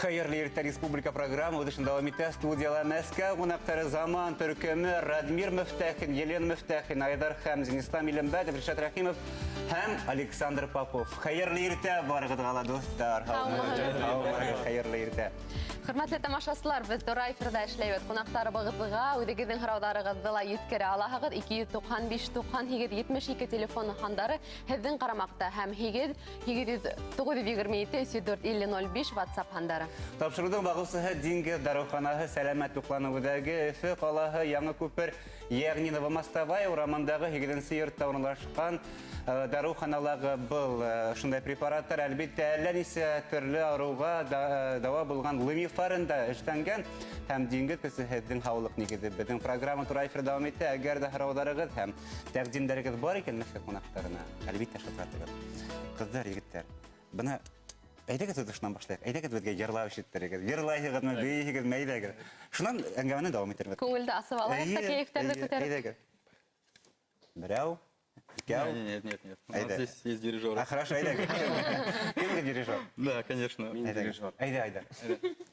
Хәйерле иртә республика программа үҙ дауам итә. Студияла Мәскәү ҡунаҡтары «Заман» төркөмө Радмир Мөфтәхин, Елена Мөфтәхин, Айҙар Хәмзин, Ислам Илембәтов, Ришат Рәхимов һәм Александр Попов. Хәйерле иртә барығыҙға ла, дуҫтар. Һаумыһығыҙ, хәйерле иртә. Хөрмәтле тамашасылар, беҙ тура эфирҙа эшләйбеҙ. Ҡунаҡтарыбыҙға үҙегеҙҙең һорауҙарығыҙҙы ла еткерә алаһығыҙ. 295 98 72 телефон һандары һеҙҙең ҡарамаҡта һәм 8 800 927 304 50 05 WhatsApp һандары. Тапшырыуҙың бағыусыһы Диңгеҙ дарыуханаһы, сәләмәт туҡланыу үҙәге, Өфө ҡалаһы, Яңы Күпер, йәғни Новомостовая урамындағы 8-нсе йортта урынлашҡан дарыуханалағы был шундай препараттар, әлбиттә, әллә нисә төрлө ауырыуға дауа булған Лумифарн да эшләнгән һәм диңгеҙ көсө һеҙҙең һаулыҡ нигеҙе. Беҙҙең программа тура эфир дауам итә. Әгәр ҙә һорауҙарығыҙ һәм тәҡдимдәрегеҙ бар икән Мәскәү ҡунаҡтарына, әлбиттә, шылтыратығыҙ. Ҡыҙҙар, егеттәр, бына әйҙәгеҙ шунан башлайыҡ. Әйҙәгеҙ беҙгә йырлап ишеттерегеҙ. Йырлайһығыҙмы, бейейһегеҙме, әйҙәгеҙ. Шунан әңгәмәне дауам итербеҙ. Күңелде асып алайыҡ та кәйефтәрҙе күтәреп. Әйҙәгеҙ. Берәү, икәү. Нет, нет, нет. У нас Әйҙә. здесь есть дирижер. А, хорошо, әйҙәгеҙ. Кем дирижер? Да, конечно. Әйҙәгеҙ. Әйҙә, Айдар.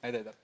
Әйҙә, Айдар.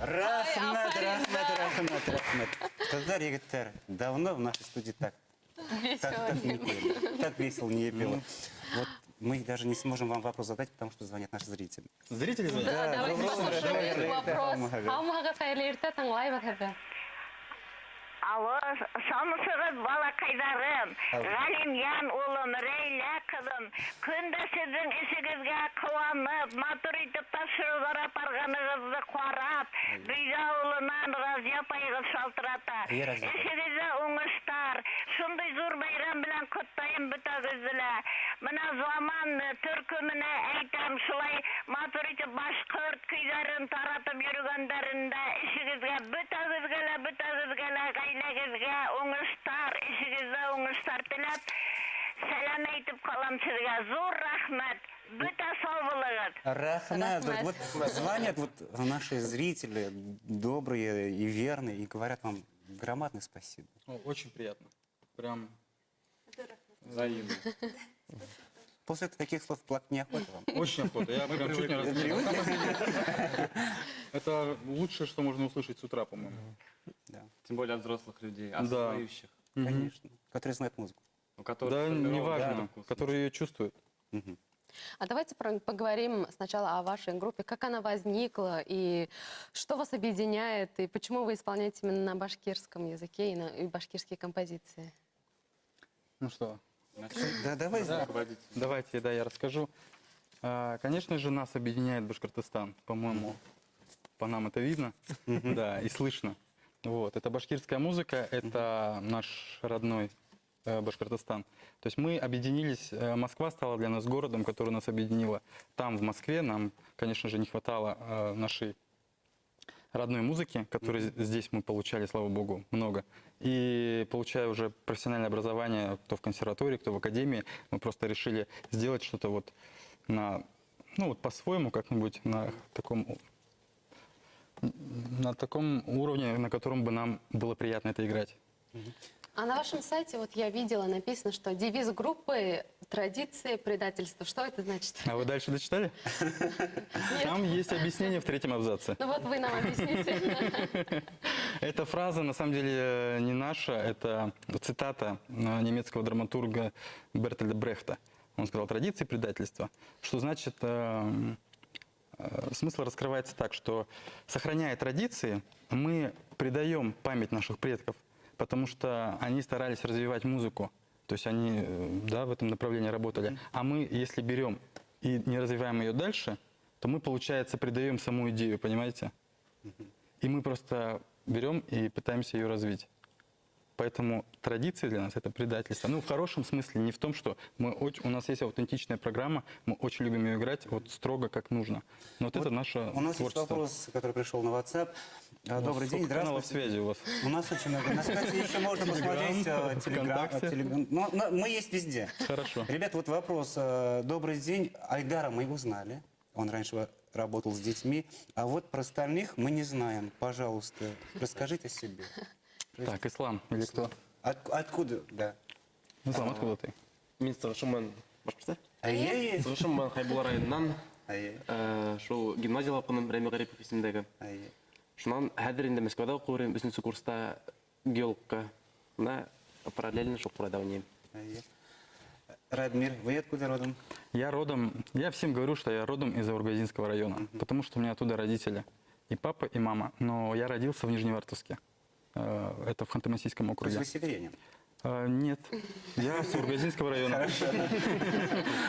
Рәхмәт, Афарин, рәхмәт, рәхмәт, рәхмәт. Ҡыҙҙар, егеттәр, давно в нашей студии так не пели, так весело не пела. Вот мы даже не сможем вам вопрос задать, потому что звонят наши зрители. Зрители звонят? Да, давайте доброе утро, послушаем доброе утро, вопрос. Һаумыһығыҙ. Һаумыһығыҙ, хәйерле иртә, тыңлайбыҙ һеҙҙе. Алло, һаумыһығыҙ, балаҡайҙарым, Ғәлимйән улым, Рәйлә ҡыҙым, көндә һеҙҙең эшегеҙгә ҡыуанып, матур итеп тапшырыуҙар апарғанығыҙҙы ҡарап, Бөйҙә ауылынан Разия апайығыҙ шалтырата. Эйе, Разия апай. Эшегеҙҙә уңыштар, шундай ҙур байрам менән ҡотлайым бөтәгеҙҙе лә. Бына «Заман» төркөмөнә әйтәм, шулай матур итеп башҡорт көйҙәрен таратып йөрөгәндәрендә эшегеҙгә, бөтәгеҙгә лә, бөтәгеҙгә лә, ғаиләгеҙгә уңыштар, эшегеҙҙә уңыштар теләп, сәләм әйтеп ҡалам һеҙгә. Ҙур рәхмәт. Бөтә һау булығыҙ. Рәхмәт. Рәхмәт. Вот звонят вот наши зрители, добрые и верные, и говорят вам громадное спасибо. О, очень приятно. Прям взаимно. После таких слов плакать неохота вам. Очень охота. Я прям чуть не расплакался. Это лучшее, что можно услышать с утра, по-моему. Да, Тем более от взрослых людей, Да. осознающих, конечно. Которые знают музыку. у которых Да, сформирован неважно, этот вкус. которые ее чувствуют. А давайте поговорим сначала о вашей группе, как она возникла и что вас объединяет, и почему вы исполняете именно на башкирском языке и башкирские композиции. Ну что, Да, давай. Руководитель. давайте, да, я расскажу. Конечно же, нас объединяет Башкортостан, по-моему, по нам это видно, да, и слышно. Вот, это башкирская музыка, это наш родной Башкортостан. То есть мы объединились, Москва стала для нас городом, который нас объединила. Там, в Москве, нам, конечно же, не хватало нашей родной музыки, которой здесь мы получали, слава богу, много. И получая уже профессиональное образование, кто в консерватории, кто в академии, мы просто решили сделать что-то вот на, ну вот по-своему как-нибудь на таком уровне, на котором бы нам было приятно это играть. А на вашем сайте, вот я видела, написано, что девиз группы «Традиции предательства». Что это значит? А вы дальше дочитали? Там есть объяснение в третьем абзаце. Ну вот вы нам объясните. Эта фраза, на самом деле, не наша, это цитата немецкого драматурга Бертольда Брехта. Он сказал: «Традиции предательства». Что значит, смысл раскрывается так, что, сохраняя традиции, мы предаем память наших предков, потому что они старались развивать музыку, то есть они да, в этом направлении работали. А мы, если берем и не развиваем ее дальше, то мы, получается, предаем саму идею, понимаете? И мы просто берем и пытаемся ее развить. Поэтому традиции для нас — это предательство. Ну, в хорошем смысле, не в том, что у нас есть аутентичная программа, мы очень любим ее играть вот строго, как нужно. Но вот это наше У нас есть творчество. вопрос, который пришел на WhatsApp. У вас Добрый день, сколько каналов здравствуйте. связи у вас? У нас очень много. На сайте еще можно посмотреть Телеграм, ВКонтакте. Телеграм. Но мы есть везде. Хорошо. Ребят, вот вопрос. Добрый день. Айдара мы его знали. Он раньше работал с детьми. А вот про остальных мы не знаем. Пожалуйста, расскажите о себе. Так, Ислам или кто? Откуда? Да. Ислам, откуда ты? Мин сығышым башҡортса. Ай-яй. Сығышым Хәйбулла районынан, Ай-яй. Шул гимназияла уҡыным, Рәми Ғарипов исемендәге. Ай-яй. Шунан хәҙер инде Мәскәүҙә уҡыйым, өсөнсө курста геологка. Бына параллельно шул ҡурайҙа уйнайым. Ай-яй. Радмир, вы откуда родом? Я родом, я всем говорю, что я родом из Аургазинского района, потому что у меня оттуда родители. И папа, и мама. Но я родился в Нижневартовске. Это в Ханты-Мансийском То есть округе. вы северянин? Нет, я с Аургазинского района.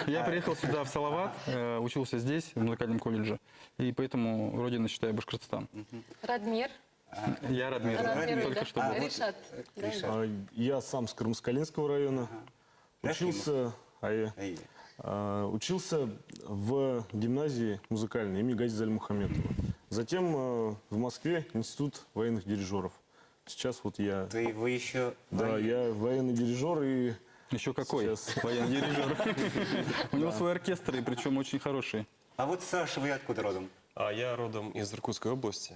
Я приехал сюда, в Салават, учился здесь, в музыкальном колледже, и поэтому родина считаю Башкортостан. Радмир. Я Радмир, Радмир, только да? что был. Ришат. Да. Ришат. Я сам с Кармаскалинского района. Учился, Ай-яй. Учился в гимназии музыкальной имени Газиза Альмухаметова. Затем в Москве институт военных дирижеров. Сейчас вот я... Ты, вы еще... Да, я военный дирижер и... Еще какой Сейчас. военный дирижер. У него свой оркестр, и причем очень хороший. А вот, Саша, вы откуда родом? А я родом из Иркутской области.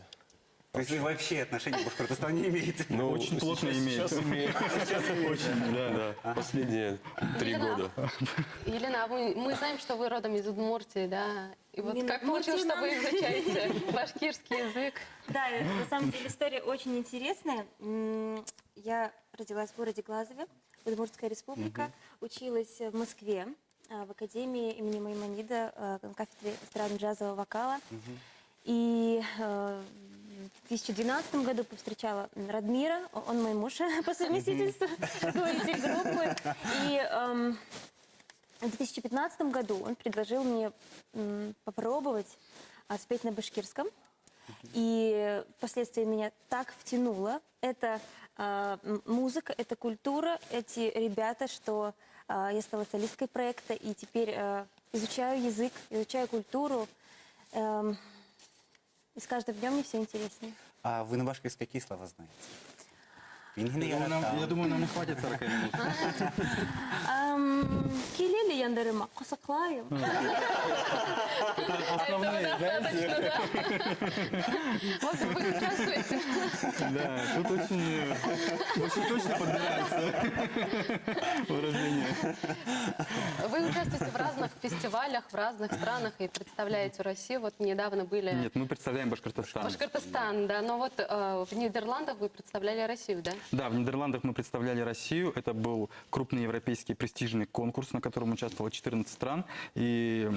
То есть вы вообще отношения к Башкортостану не имеете? Ну, Очень плотно имеет. Сейчас имею. Сейчас Очень, да. Да, последние 3 Елена, года. Елена, а мы знаем, что вы родом из Удмуртии, да? И вот Мин как получилось, что вы изучаете башкирский язык? Да, на самом деле история очень интересная. Я родилась в городе Глазове, Удмуртская республика. Училась в Москве, в академии имени Маймонида, на кафедре эстрадно-джазового вокала. И в 2012 году повстречала Радмира, он мой муж по совместительству, руководитель группы. И в 2015 году он предложил мне попробовать спеть на башкирском. И впоследствии меня так втянуло. Это музыка, это культура, эти ребята, что я стала солисткой проекта и теперь изучаю язык, изучаю культуру. И с каждым днем мне все интереснее. А вы на башкирском какие слова знаете? Я думаю, нам не хватит 40 минут. Кил әле яндарыма, ҡосаҡлайым. Это основные. Достаточно, да. Вот вы участвуете. Да, тут очень точно подбирается выражение. Вы участвуете в разных фестивалях, в разных странах и представляете Россию. Вот недавно были... Нет, мы представляем Башкортостан. Башкортостан, да. Но вот в Нидерландах вы представляли Россию, да? Да, в Нидерландах мы представляли Россию. Это был крупный европейский престижный конкурс, на котором участвовало 14 стран. И,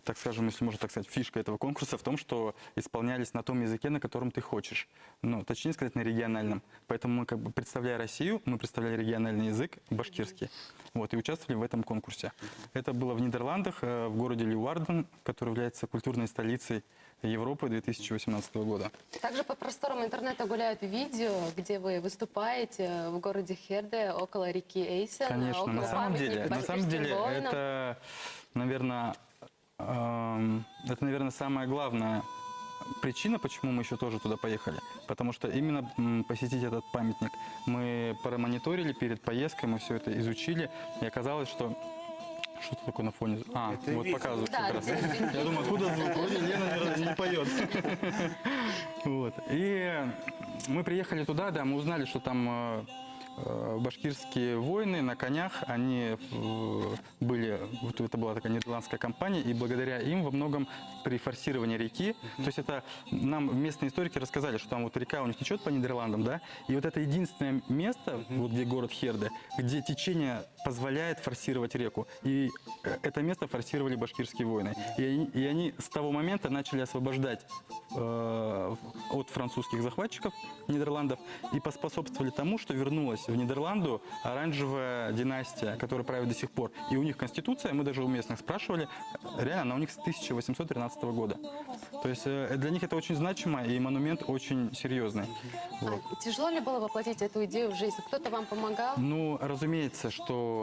так скажем, если можно так сказать, фишка этого конкурса в том, что исполнялись на том языке, на котором ты хочешь. Ну, точнее сказать, на региональном. Поэтому мы, как бы, представляя Россию, мы представляли региональный язык, башкирский. Вот, и участвовали в этом конкурсе. Это было в Нидерландах, в городе Леуварден, который является культурной столицей Европы 2018 года. Также по просторам интернета гуляют видео, где вы выступаете в городе Херде, около реки Эйсен. Конечно, около на самом памятника деле башкирским воинам. Это, наверное, самая главная причина, почему мы еще тоже туда поехали. Потому что именно посетить этот памятник мы промониторили перед поездкой, мы все это изучили, и оказалось, что... Что это такое на фоне? А, Это вот ветер. показывают Да, как раз. это ветер. Я думаю, откуда звук? Вроде Лена, наверное, не поет. Вот. И мы приехали туда, да, мы узнали, что там башкирские воины на конях, они были, вот это была такая нидерландская компания, и благодаря им во многом при форсировании реки, то есть это нам местные историки рассказали, что там вот река у них течет по Нидерландам, да, и вот это единственное место, вот где город Херде, где течение позволяет форсировать реку, и это место форсировали башкирские воины. И они с того момента начали освобождать от французских захватчиков Нидерландов и поспособствовали тому, что вернулась в Нидерланду оранжевая династия, которая правит до сих пор. И у них конституция, мы даже у местных спрашивали, реально она у них с 1813 года. То есть для них это очень значимо, и монумент очень серьезный. Вот. А тяжело ли было воплотить эту идею в жизнь? Кто-то вам помогал? Ну, разумеется, что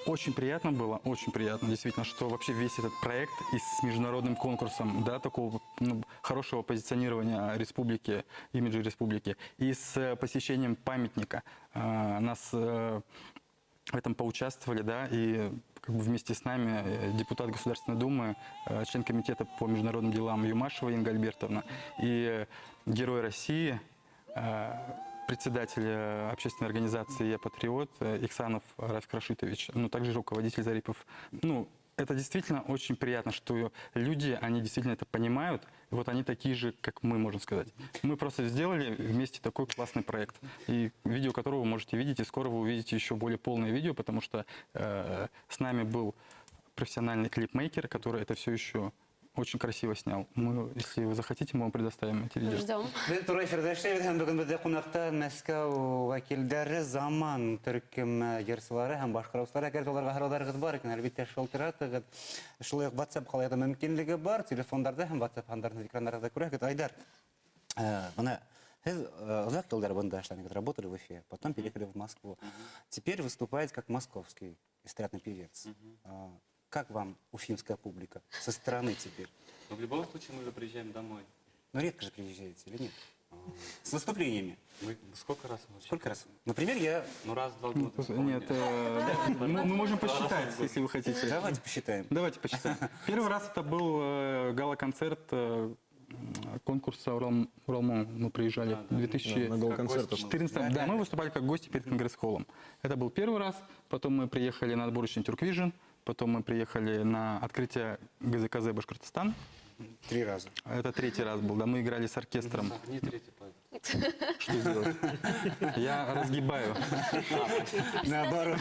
очень приятно было, очень приятно, действительно, что вообще весь этот проект и с международным конкурсом, да, такого, ну, хорошего позиционирования республики, имиджа республики, и с посещением памятника нас в этом поучаствовали, да, и как бы вместе с нами депутат Государственной Думы, член комитета по международным делам Юмашева Инга Альбертовна и герой России, председатель общественной организации «Я патриот» Ихсанов Рафик Рашитович, ну, также руководитель Зарипов. Ну, это действительно очень приятно, что люди, они действительно это понимают. Вот они такие же, как мы, можно сказать. Мы просто сделали вместе такой классный проект, и видео которого вы можете видеть, и скоро вы увидите еще более полное видео, потому что с нами был профессиональный клипмейкер, который это все еще очень красиво снял. Мы, если вы захотите, мы вам предоставим эти видео. Ждем. Беҙ тура эфирҙа эшләйбеҙ һәм бөгөн беҙҙә ҡунаҡта Мәскәү вәкилдәре Заман төркөмө йырсылары һәм башҡарыусылары. Әгәр ҙә уларға һорауҙарығыҙ бар икән, әлбиттә, шылтыратығыҙ. Шулай уҡ WhatsApp-ҡа ла мөмкинлеге бар, телефондарҙы һәм WhatsApp һандарын экрандарҙа күрәһегеҙ. Айдар, бына һеҙ оҙаҡ йылдар бында эшләнегеҙ, работали в Уфе, потом переехали в Москву. Теперь выступаете как московский эстрадный певец. Как вам уфимская публика со стороны теперь? Но в любом случае мы же приезжаем домой. Но редко же приезжаете, или нет? С выступлениями. Мы сколько раз мы вообще? Сколько раз? Например, я... Ну, раз в 2 года. Ну, нет, мы можем посчитать, если вы хотите. Давайте посчитаем. Давайте посчитаем. Первый раз это был гала-концерт конкурса «Уралмон». Мы приезжали в Да, на гала-концертах. 2014. Да, мы выступали как гости перед Конгресс-холлом. Это был первый раз. Потом мы приехали на отборочный Тюрквижн. Потом мы приехали на открытие ГЗКЗ «Башкортостан». 3 раза. Это 3-й раз был, да, мы играли с оркестром. Не 3-й палец. Что сделать? Я разгибаю. Наоборот.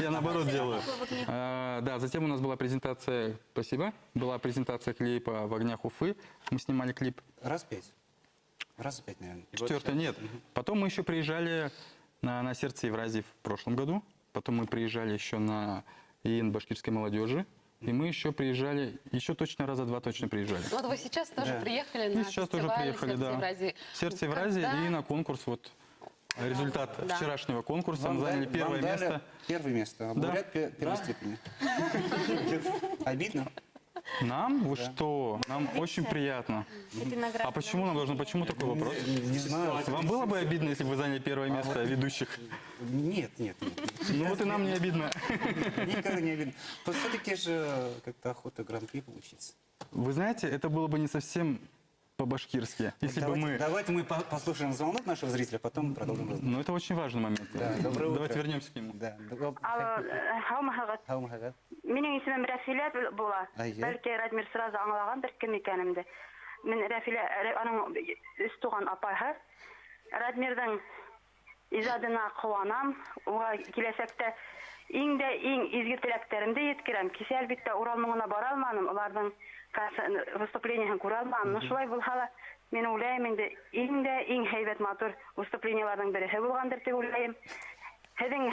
Я наоборот делаю. Да, затем у нас была презентация, спасибо, была презентация клипа «В огнях Уфы». Мы снимали клип. Раз 5. Раз 5, наверное. 4-й, нет. Потом мы еще приезжали на «Сердце Евразии» в прошлом году. Потом мы приезжали еще на ИИН башкирской молодежи. И мы еще приезжали, еще точно раза 2 точно приезжали. Вот вы сейчас тоже приехали И на сейчас тоже фестиваль приехали, «Сердце да. Евразии». «Сердце Евразии» Когда и на конкурс, вот результат вчерашнего конкурса, Вам мы заняли первое вам дали место. Первое место, а Да. лауреат первой степени. Обидно? Нам? Вы что? Нам очень приятно. Этой награды А почему нам должно? Почему такой вопрос? Не знаю. Вам было бы обидно, если бы вы заняли первое место ведущих? Нет, нет, нет. Ну вот и нам не обидно. Никогда не обидно. Все-таки же как-то охота гран-при получить. Вы знаете, это было бы не совсем по-башкирски, если бы давайте, мы... Давайте мы послушаем звонок нашего зрителя, потом продолжим разговор. Но это очень важный момент. Да, доброе утро. Давайте вернемся к нему. Да. Алло, һаумыһығыҙ. Һаумыһығыҙ. Минең исемем Рәфилә була. Әйе. Бәлки Радмир сразу аңлағандыр кем икәнемде. Мин Рәфилә, аның өс туған апаһы. Радмирҙың ижадына ҡыуанам. Уға киләсәктә иң дә иң изге теләктәремде еткерәм. Кисә әлбиттә Урал моңына бара алманым, уларҙың выступлениеһын күрә алманым. Но шулай булһа ла, мин уйлайым инде, иң дә иң һәйбәт матур выступлениеларҙың береһе булғандыр тип уйлайым. Һеҙҙең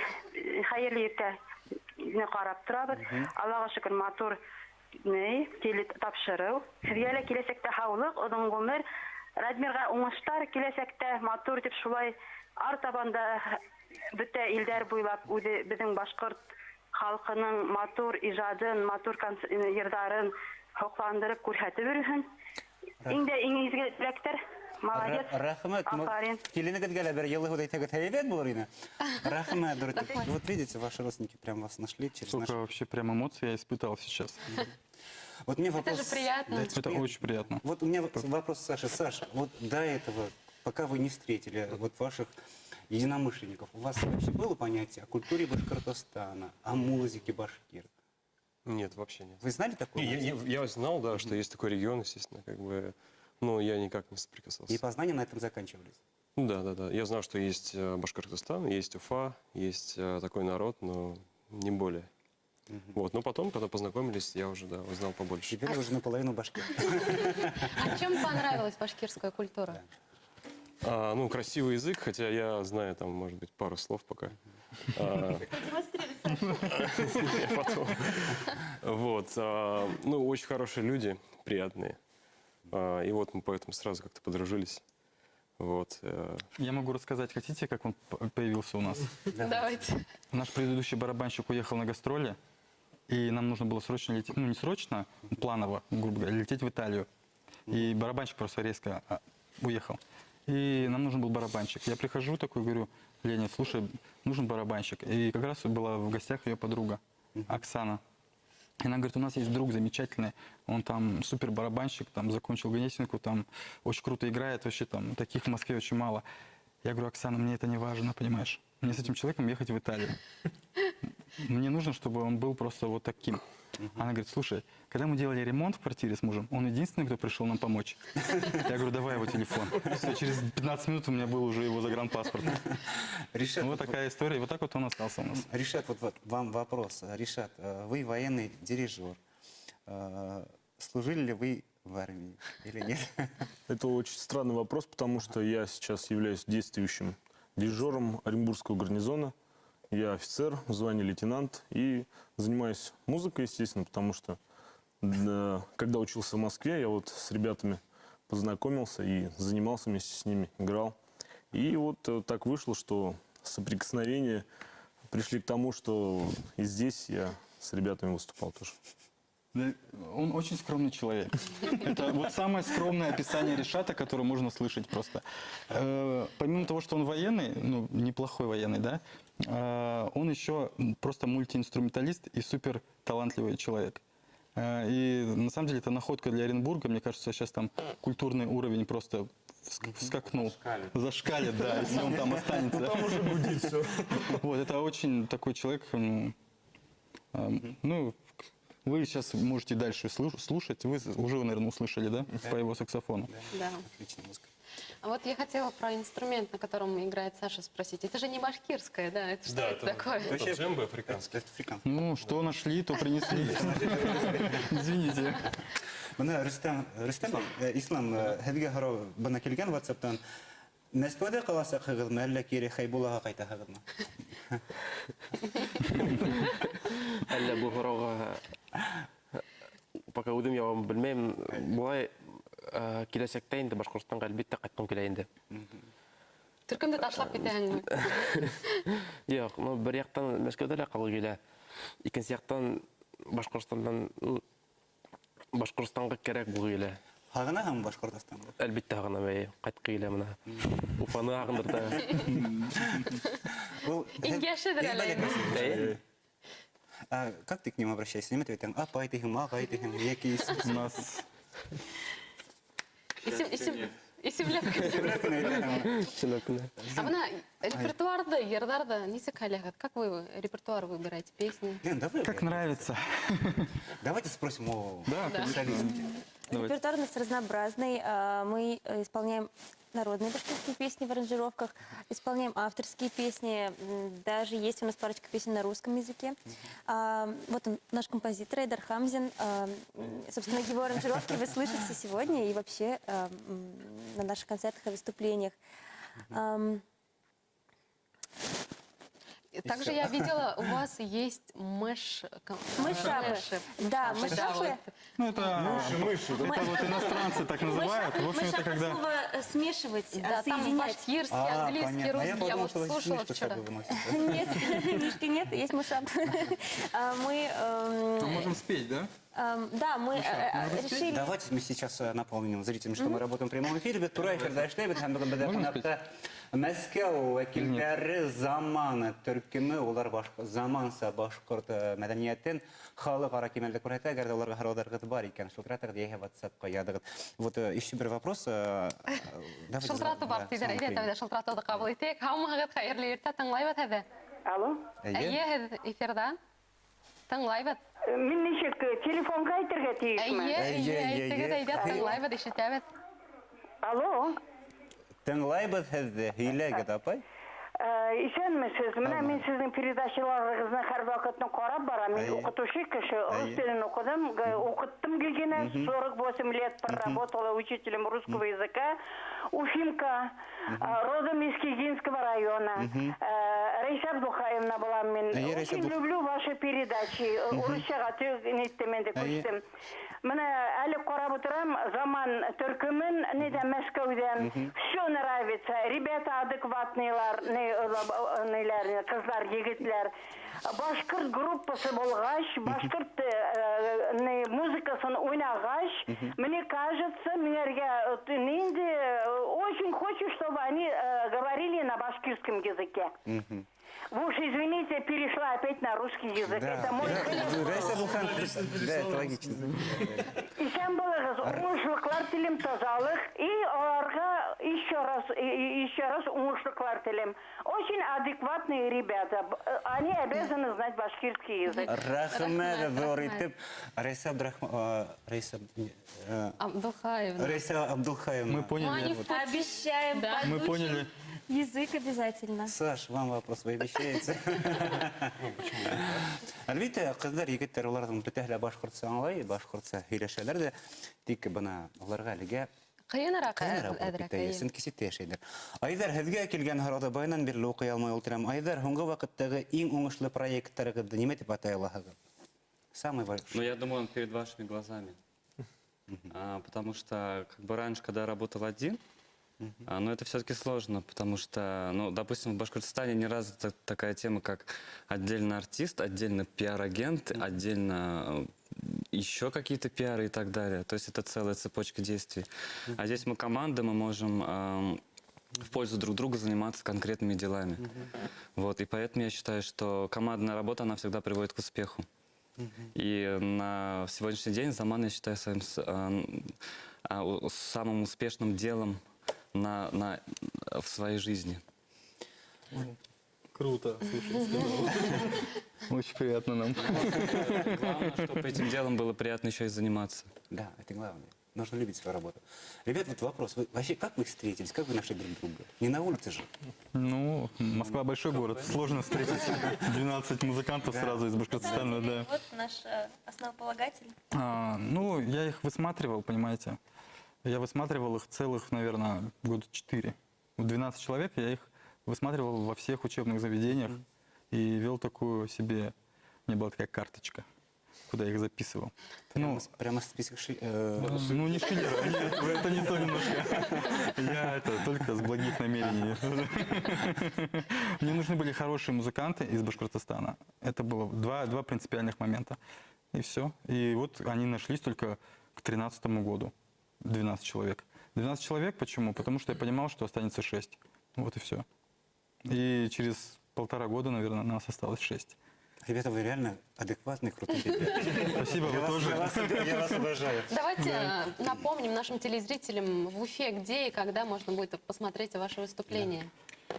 хәйерле иртәне ҡарап торабыҙ. Аллаға шөкөр, матур ни, теле тапшырыу. Һеҙгә лә киләсәктә һаулыҡ, оҙон ғүмер, Радмирға уңыштар киләсәктә матур итеп шулай артабан да бөтә илдәр буйлап үҙе беҙҙең башҡорт халҡының матур ижадын, матур йырҙарын һоҡландырып күрһәтеп йөрөһөн. Иң дә иң изге теләктәр. Молодец. Рәхмәт. Афарин. Киленегеҙгә лә бер йылы һүҙ әйтһәгеҙ һәйбәт булыр ине. Рәхмәт, Доротик. Вот видите, ваши родственники прям вас нашли через Сколько наш... вообще прям эмоций я испытал сейчас. Вот мне Это вопрос... же приятно. Да, Это очень приятно. Вот у меня вопрос, Саша. Саша, вот до этого, пока вы не встретили вот ваших единомышленников, у вас вообще было понятие о культуре Башкортостана, о музыке башкир? Нет, вообще нет. Вы знали такое? Не, я знал, да, что есть такой регион, естественно, как бы, но я никак не соприкасался. И познания на этом заканчивались? Ну да. Я знал, что есть Башкортостан, есть Уфа, есть такой народ, но не более. Вот, но потом, когда познакомились, я уже, да, узнал побольше. Теперь уже наполовину башкир. А чем понравилась башкирская культура? Ну, красивый язык, хотя я знаю там, может быть, пару слов пока. Продемонстрируй, Саша. Я потом. Вот. Ну, очень хорошие люди, приятные. И вот мы поэтому сразу как-то подружились. Вот. Я могу рассказать, хотите, как он появился у нас? Давайте. Наш предыдущий барабанщик уехал на гастроли, и нам нужно было срочно лететь, ну не срочно, планово, грубо говоря, лететь в Италию. И барабанщик просто резко уехал. И нам нужен был барабанщик. Я прихожу такой, говорю, Леня, слушай, нужен барабанщик. И как раз была в гостях ее подруга, Оксана. И она говорит, у нас есть друг замечательный, он там супер барабанщик, там закончил Гнесинку, там очень круто играет, вообще там таких в Москве очень мало. Я говорю, Оксана, мне это не важно, понимаешь? Мне с этим человеком ехать в Италию. Мне нужно, чтобы он был просто вот таким. Она говорит, слушай, когда мы делали ремонт в квартире с мужем, он единственный, кто пришел нам помочь. Я говорю, давай его телефон. Все, через 15 минут у меня был уже его загранпаспорт. Ришат, Вот такая история. И вот так вот он остался у нас. Ришат, вот вам вопрос. Ришат, вы военный дирижер. Служили ли вы в армии или нет? Это очень странный вопрос, потому что я сейчас являюсь действующим дирижером Оренбургского гарнизона. Я офицер в звании лейтенант и занимаюсь музыкой, естественно, потому что когда учился в Москве, я вот с ребятами познакомился и занимался вместе с ними, играл. И вот так вышло, что соприкосновения пришли к тому, что и здесь я с ребятами выступал тоже. Да, он очень скромный человек. Это вот самое скромное описание Ришата, которое можно слышать просто. Помимо того, что он военный, ну, неплохой военный, да, он еще просто мультиинструменталист и супер талантливый человек. И на самом деле это находка для Оренбурга. Мне кажется, сейчас там культурный уровень просто вскакнул. Зашкалит. Да, если он там останется. Там уже гудит все. Вот, это очень такой человек, ну, вы сейчас можете дальше слушать, вы уже, наверное, услышали, да, по его саксофону. Да. Отличная музыка. А вот я хотела про инструмент, на котором играет Саша, спросить. Это же не башкирское, да? Это что Да, это такое? Это джембе африканский. Это африканский. Ну, что нашли, то принесли. Извините. Бына Рөстәм, Ислам, һеҙгә һорау бына килгән WhatsApp-тан. Мәскәүҙә ҡаласаҡһығыҙмы, әллә кире Хәйбуллаға ҡайтаһығыҙмы? Әллә был һорауға пока үҙем яуабын белмәйем. Былай, киләсәктә инде Башҡортостанға әлбиттә ҡайтҡым килә инде. Төркөмдө ташлап китәһеңме? Юҡ, бер яҡтан Мәскәүҙә лә ҡалғы килә. Икенсе яҡтан Башҡортостандан, Башҡортостанға кәрәк был килә. Һағынаһың Башҡортостанды? Әлбиттә һағынам, әйе. Ҡайтҡы килә мына. Уфаны һағындырҙы. Был Иң йәшедер әле. Әйе. А как ты к ним обращаешься? Нимә тип әйтәң? Апай тиһең, ағай тиһең, йәки У нас Исем, исем, исемләп. Исемләп кенә әйтәһең. Исемләп кенә. А бына репертуарҙы, йырҙарҙы нисек һайлайһығыҙ? Как вы репертуар выбираете, песни? Лен, давай. Как нравится. Давайте спросим у Да, конечно. солистки. Давайте. Репертуар у нас разнообразный. Мы исполняем народные башкирские песни в аранжировках, исполняем авторские песни. Даже есть у нас парочка песен на русском языке. Вот он, наш композитор Айдар Хамзин. Собственно, его аранжировки вы слышите сегодня и вообще на наших концертах и выступлениях. Также я видела, у вас есть мэш... Мэшапы. Мэши. Да, Да, мэшапы. вот. Ну, это, Мыши, мыши. это вот иностранцы так называют. В общем, это Мэшап от когда... слова смешивать, Да, там соединять. башкирский, А, английский, понятно. А русский. я Я подумал, вот что вы слушала мышку с вчера. собой выносите. Нет, мишки нет, есть мышап. Мы, Мы можем спеть, да? да, мы решили. Давайте мы сейчас напомним зрителям, что мы работаем в прямом эфире. Беҙ тура эфирҙа эшләйбеҙ һәм бөгөн беҙҙә Можно? ҡунаҡта Мәскәү вәкилдәре Заман төркөмө, улар заманса башҡорт мәҙәниәтен халыҡ-ара кимәлдә күрһәтә. Әгәр ҙә уларға һорауҙарығыҙ бар икән, шылтыратығыҙ йәһә WhatsApp-ҡа яҙығыҙ. Вот еще бер вопрос. Давайте Шылтыратыу бар да, тиҙәр. звонок Әйҙә, примем. тәүҙә шылтыратыуҙы ҡабул итәйек. Һаумыһығыҙ, хәйерле иртә, тыңлайбыҙ һеҙҙе. Алло. Эйе. Эйе, һеҙ эфирҙа. Тыңлайбыҙ. Мин нисек телефонға әйтергә тейешме? Эйе, Эйе, эйе, эйе, әйтегеҙ, эйе. әйҙә, тыңлайбыҙ, ишетәбеҙ. Алло. Тыңлайбыҙ һеҙҙе. Һөйләгеҙ, апай. Иҫәнмеһегеҙ. Мына мин һеҙҙең передачаларығыҙны һәр ваҡытны ҡарап барам. Мин Эйе. уҡытыусы кеше, рус Эйе. телен уҡыным, уҡыттым гелгенә. 48 лет проработала учителем русского языка. Уфимка, родом из Кигинского района. Раиса Абдулхаевна была мин. Эйе, Раиса Очень люблю ваши передачи. Урыҫсаға ниттем инде Эйе. күстем. Мына әле ҡарап ултырам, Заман төркөмөн, нидә Мәскәүҙән. Все нравится. Ребята адекватныйлар, ниләр, ҡыҙҙар, егетләр. Башҡорт группаһы булғас, башҡорт не, музыкаһын уйнағас, мне кажется, миңәргә инде очень хочу, чтобы они говорили на башкирском языке. Вы уж извините, перешла опять на русский язык. Да. Это мой хлеб. Раиса Абдулхаевна, да, это логично. Иҫән булығыҙ, уңышлыҡлар теләйем, таҙалыҡ. И уларға еще раз, и еще раз уңышлыҡлар теләйем. Очень адекватные ребята. Они обязаны знать башкирский язык. Рәхмәт ҙур Рәхмәт. итеп. Раиса Раиса, Абдулхаевна. Раиса Абдулхаевна. Мы поняли. Ну, они в пути. Обещаем, Да. Мы подучим поняли. язык обязательно. Саш, вам вопрос, вы обещаете? Әлбиттә, ҡыҙҙар, егеттәр уларҙың бөтәһе лә башҡортса аңлай, башҡортса һөйләшәләр ҙә, тик бына уларға әлегә Ҡыйыныраҡ ҡыйыныраҡ булып әҙерәк, китә, эйе. сөнки ситтә йәшәйҙәр. Айҙар, һеҙгә килгән һорауҙы баянан бирле уҡый алмай ултырам. Айҙар, һуңғы ваҡыттағы иң уңышлы проекттарығыҙҙы нимә тип атай алаһығыҙ? Самый большой. Ну, я думаю, он перед вашими глазами. Потому что, как бы раньше, когда я работал один, ну, это все-таки сложно, потому что, ну, допустим, в Башкортостане не развита такая тема, как отдельно артист, отдельно пиар-агент, отдельно еще какие-то пиары и так далее. То есть это целая цепочка действий. А здесь мы команда, мы можем в пользу друг друга заниматься конкретными делами. Вот, и поэтому я считаю, что командная работа, она всегда приводит к успеху. И на сегодняшний день Заман я считаю своим самым успешным делом в своей жизни. Круто, слушай, сказал. Очень приятно нам. Главное, чтобы этим делом было приятно еще и заниматься. Да, это главное. Нужно любить свою работу. Ребят, вот вопрос. Вы, вообще, как вы встретились? Как вы нашли друг друга? Не на улице же? Ну, Москва большой город. Сложно встретить 12 музыкантов сразу из Башкортостана, да. Вот наш основополагатель. Ну, я их высматривал, понимаете. Я высматривал их целых, наверное, года 4. 12 человек я их высматривал во всех учебных заведениях и вел такую себе... У меня была такая карточка, куда я их записывал. Прямо, Ну, прямо список ну, не Шиллера, нет, это не то немножко. Я это только с благих намерений. Мне нужны были хорошие музыканты из Башкортостана. Это было два принципиальных момента. И все. И вот они нашлись только к 2013 году. 12 человек. 12 человек почему? Потому что я понимал, что останется 6. Вот и все. И через 1,5 года, наверное, нас осталось 6. Ребята, вы реально адекватные, крутые ребята. Спасибо, вы тоже. Я вас обожаю. Давайте напомним нашим телезрителям в Уфе, где и когда можно будет посмотреть ваше выступление.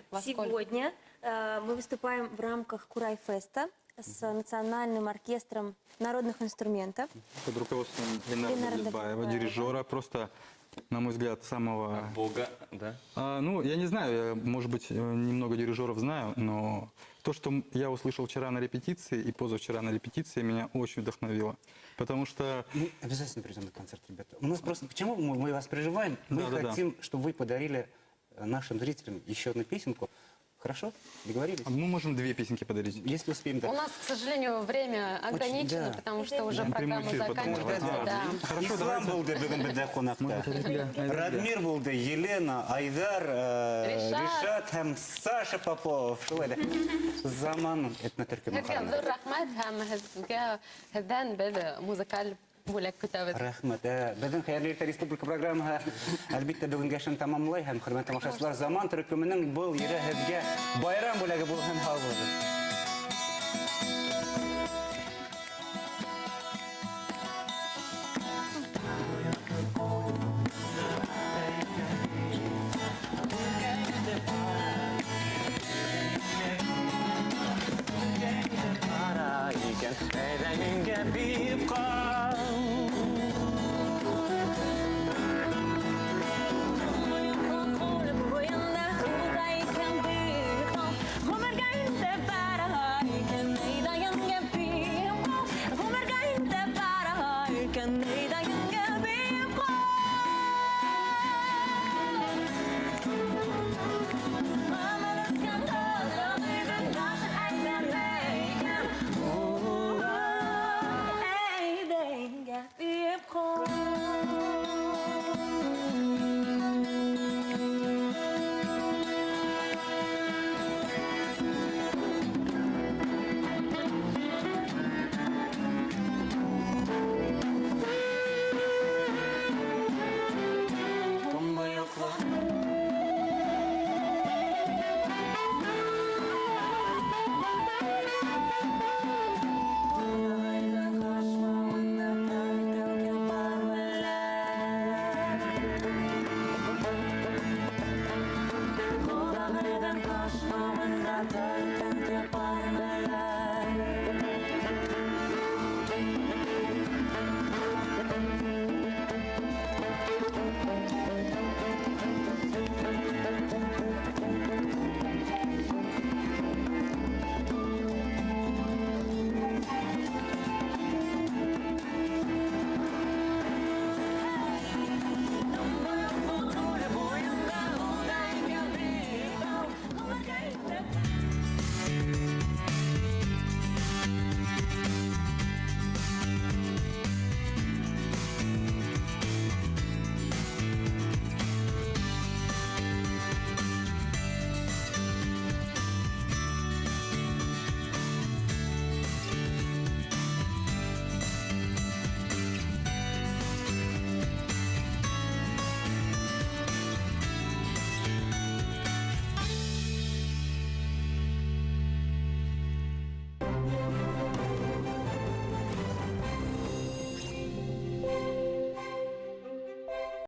Во сколько? Сегодня мы выступаем в рамках Курай-феста с Национальным оркестром народных инструментов. Под руководством Ленара Ленара Давлетбаева, Давлетбаева. дирижера, просто, на мой взгляд, самого... Бога, да? Ну, я не знаю, я, может быть, немного дирижеров знаю, но то, что я услышал вчера на репетиции и позавчера на репетиции, меня очень вдохновило. Потому что... Мы обязательно придем на концерт, ребята. У нас просто... Почему мы вас переживаем? Мы Да-да-да. хотим, чтобы вы подарили нашим зрителям еще одну песенку. Хорошо? Договорились? Мы можем две песенки подарить. Если успеем, да. У нас, к сожалению, время ограничено, да. потому что уже Да. программа Прямой эфир потом заканчивается. давайте. Да. Хорошо, Ислам давайте. булды бөгөн беҙҙә ҡунаҡта. Радмир булды, Елена, Айҙар, Ришат. Ришат һәм Саша Попов. Шулай ҙа. Заман этнотөркөмө Һеҙгә ҡараны. ҙур рәхмәт һәм һеҙҙән беҙ музыкаль бүләк көтәбеҙ. Рәхмәт. Беҙҙең Хәйерле иртә республика программаһы әлбиттә бөгөнгә эшен тамамлай һәм хөрмәтле тамашасылар, Заман төркөмөнөң был ере һеҙгә байрам бүләге булһын, һау булығыҙ.